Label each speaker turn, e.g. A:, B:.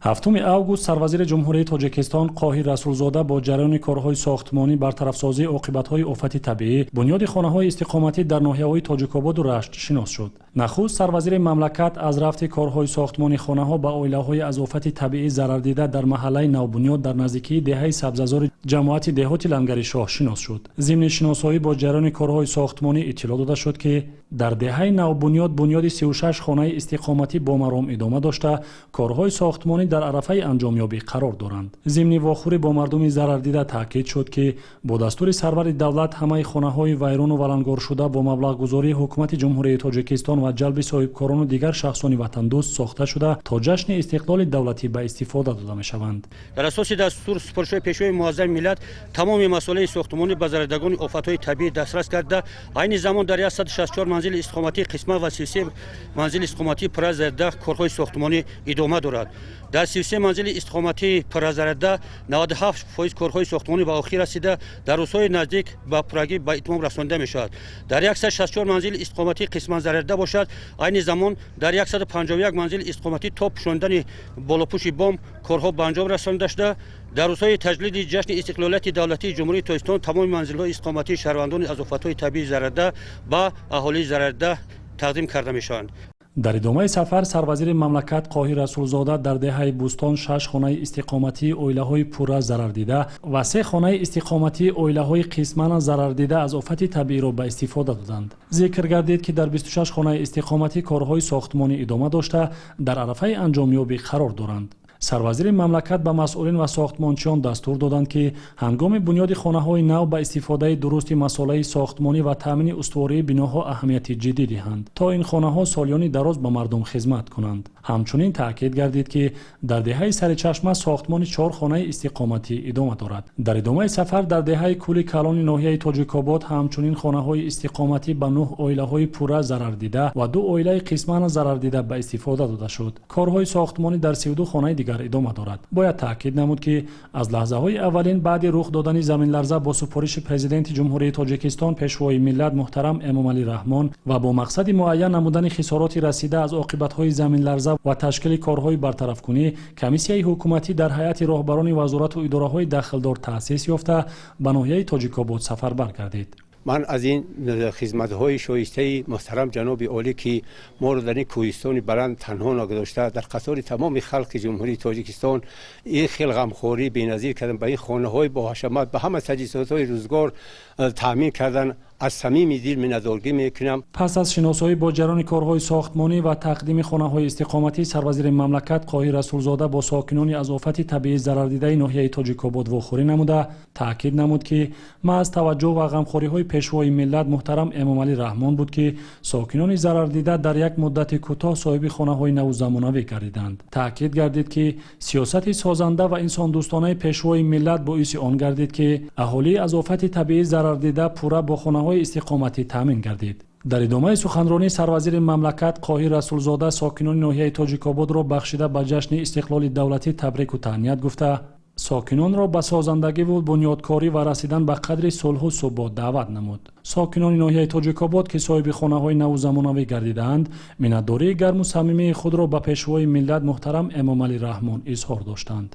A: 7 август сарвазири Ҷумҳурии Тоҷикистон Қоҳир Расулзода бо ҷараёни корҳои сохтмонӣ, бартарафсозии оқибатҳои офати табиӣ, бунёди хонаҳои истиқоматӣ дар ноҳияҳои Тоҷикободу Рашт шинос шуд. Нахуст сарвазири мамлакат аз рафти корҳои сохтмони хонаҳо ба оилаҳои аз офати табиӣ зарардида дар маҳаллаи Навбунёд дар наздикии деҳаи Сабзазори ҷамоати деҳоти Лангаришоҳ шинос шуд. Зимни шиносоӣ бо ҷараёни корҳои сохтмонӣ иттилоъ дода шуд, ки дар деҳаи Навбунёд бунёди 36 хонаи истиқоматӣ бо маром идома дошта, корҳои сохтмонӣ дар арафаи анҷомёбӣ қарор доранд. Зимни вохӯрӣ бо мардуми зарардида таъкид шуд, ки бо дастури сарвари давлат ҳамаи хонаҳои вайрону валангоршуда бо маблағгузории Ҳукумати Ҷумҳурии Тоҷикистон ва ҷалби соҳибкорону дигар шахсони ватандӯст сохта шуда, то ҷашни истиқлоли давлатӣ ба истифода дода мешаванд.
B: Дар асоси дастур супоришҳои Пешвои муаззами миллат тамоми масолеҳи сохтмонӣ ба зарардагони офатҳои табиӣ дастрас карда, айни замон дар 164 манзили истиқоматӣ қисман ва 33 манзили истиқоматӣ пурра зарарда корҳои сохтмонӣ идома дорад. Дар 33 манзили истиқоматии пурра зарарда 97% корҳои сохтмонӣ ба охир расида, дар рӯзҳои наздик ба пуррагӣ ба итмом расонида мешавад. Дар 164 манзили истиқоматӣ қисман зарарда бошад, айни замон дар 151 манзили истиқоматӣ то пӯшондани болопӯши бом корҳо ба анҷом расонида шуда, дар рӯзҳои таҷлили ҷашни истиқлолияти давлатии Ҷумҳурии Тоҷикистон тамоми манзилҳои истиқоматии шаҳрвандони аз офатҳои табиӣ зарарда ба аҳолии зарарда тақдим карда мешаванд.
A: Дар идомаи сафар сарвазири мамлакат Қоҳир Расулзода дар деҳаи Бӯстон шаш хонаи истиқоматии оилаҳои пурра зарардида ва се хонаи истиқоматии оилаҳои қисман зарардида аз офати табииро ба истифода доданд. Зикр гардид, ки дар 26 хонаи истиқоматӣ корҳои сохтмонӣ идома дошта, дар арафаи анҷомёбӣ қарор доранд. Сарвазири мамлакат ба масъулин ва сохтмончиён дастур доданд, ки ҳангоми бунёди хонаҳои нав ба истифодаи дурусти масолеҳи сохтмонӣ ва таъмини устувории биноҳо аҳамияти ҷиддӣ диҳанд, то ин хонаҳо солиёни дароз ба мардум хизмат кунанд. Ҳамчунин таъкид гардид, ки дар деҳаи Саричашма сохтмони чор хонаи истиқоматӣ идома дорад. Дар идомаи сафар дар деҳаи Кӯли Калони ноҳияи Тоҷикобод ҳамчунин хонаҳои истиқоматӣ ба нӯҳ оилаҳои пурра зарардида ва ду оилаи қисман зарардида ба истифода дода шуд. Корҳои сохтмонӣ дар 32 хонаи дигар идома дорад. Бояд таъкид намуд, ки аз лаҳзаҳои аввалин баъди рух додани заминларза бо супориши Президенти Ҷумҳурии Тоҷикистон, Пешвои миллат муҳтарам Эмомалӣ Раҳмон ва бо мақсади муайян намудани хисороти расида аз оқибатҳои заминларза ва ташкили корҳои бартарафкунӣ комиссияи ҳукуматӣ дар ҳайати роҳбарони вазорату идораҳои дахлдор таъсис ёфта, ба ноҳияи Тоҷикобод сафарбар гардид.
C: Ман аз ин хизматҳои шоистаи муҳтарам ҷаноби олӣ, ки моро дар ин кӯҳистони баланд танҳо нагузошта, дар қатори тамоми халқи Ҷумҳурии Тоҷикистон ин хел ғамхорӣ беназир кардан, ба ин хонаҳои боҳашамат, ба ҳама таҷҳизотҳои рӯзгор таъмин кардан, аз самими дил миннатдоргӣ мекунам.
A: Пас аз шиносоӣ бо ҷараёни корҳои сохтмонӣ ва тақдими хонаҳои истиқоматӣ сарвазири мамлакат Қоҳир Расулзода бо сокинони аз офати табиӣ зарардидаи ноҳияи Тоҷикобод вохӯрӣ намуда, таъкид намуд, ки маҳз таваҷҷӯҳ ва ғамхориҳои Пешвои миллат муҳтарам Эмомалӣ Раҳмон буд, ки сокинони зарардида дар як муддати кӯтоҳ соҳиби хонаҳои наву замонавӣ гардиданд. Таъкид гардид, ки сиёсати созанда ва инсондӯстонаи Пешвои миллат боиси он гардид, ки аҳолии аз офати табиӣ зарардида пурра бо хонаҳои истиқоматӣ таъмин гардид. Дар идомаи суханронӣ сарвазири мамлакат Қоҳир Расулзода сокинони ноҳияи Тоҷикободро бахшида ба ҷашни истиқлоли давлатӣ табрику таҳният гуфта, сокинонро ба созандагиву бунёдкорӣ ва расидан ба қадри сулҳу субот даъват намуд. Сокинони ноҳияи Тоҷикобод, ки соҳиби хонаҳои наву замонавӣ гардидаанд, миннатдории гарму самимии худро ба Пешвои миллат муҳтарам Эмомалӣ Раҳмон изҳор доштанд.